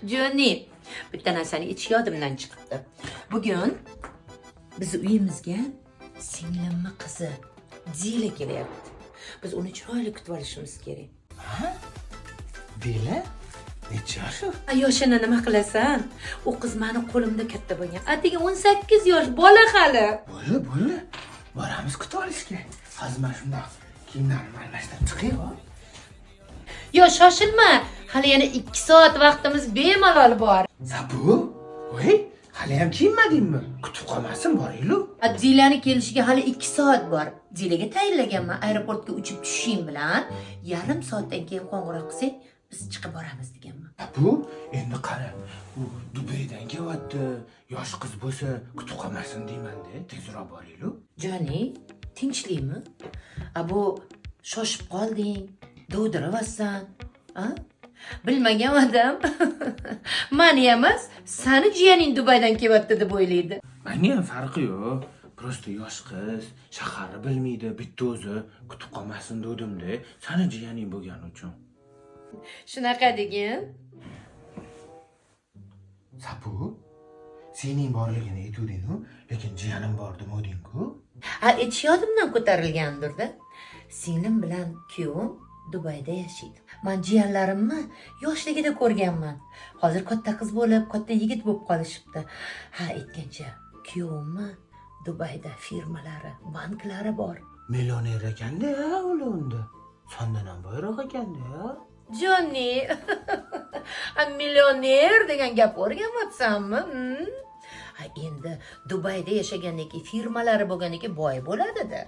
Joni, bitta narsani aytish yodimdan chiqibdi. Bugun bizni uyimizga singlimni qizi Dila kelyapti. Biz uni chiroyli kutib olishimiz kerak. Dila? Necha yosh u? A, yoshini nima qilasan? U qiz mani qo'limda katta bo'lgan. Atigi 18 yosh bola hali. Bo'ldi, bo'ldi. Boramiz kutib olishga. Hozir mana shundoq kiyimlarimni almashtirib chiqay, hop. Yo, shoshilma. Hali yana 2 soat vaqtimiz bemalol bor. Sabu? Voy, hali ham kiyinmadingmi? Kutib qolmasin, boraylik. A, Dilani kelishiga hali 2 soat bor. Dilaga tayinlaganman, aeroportga uchib tushishing bilan yarim soatdan keyin qo'ng'iroq qilsang, biz chiqib boramiz deganman. Bu endi qara, u Dubaydan kelyapti. Yosh qiz bo'lsa, kutib qolmasin deyman-da, tezroq boraylik. Joni, tinchlikmi? A, bu shoshib qolding, dovdirayapsan, a? Bilmagan odam mani emas, sani jiyaning Dubaydan kelyapti deb o'ylaydi. Menga ham farqi yo'q. Просто yosh qiz, shaharni bilmaydi, bitta o'zi kutib qolmasin dedim-da, sani jiyaning bo'lgani uchun. Shunaqa degin. Sapu, sening borligini aytuvding-u, lekin jiyanim bor demoding-ku. Ha, aytish yodimdan ko'tarilgandir-da. Singlim bilan kuyovim Dubayda yashaydi. Man jiyanlarimni yoshligida ko'rganman. Hozir katta qiz bo'lib, katta yigit bo'lib qolishibdi. Ha, aytgancha, kuyovimni Dubayda firmalari, banklari bor. Millioner ekanda, ular unda. Sandan ham boyroq ekanda. Johnny, a, millioner degan gap o'rganyapsanmi? Hmm? Ha, endi Dubayda yashagandan keyin, firmalari bo'lgandan keyin boy bo'ladi-da.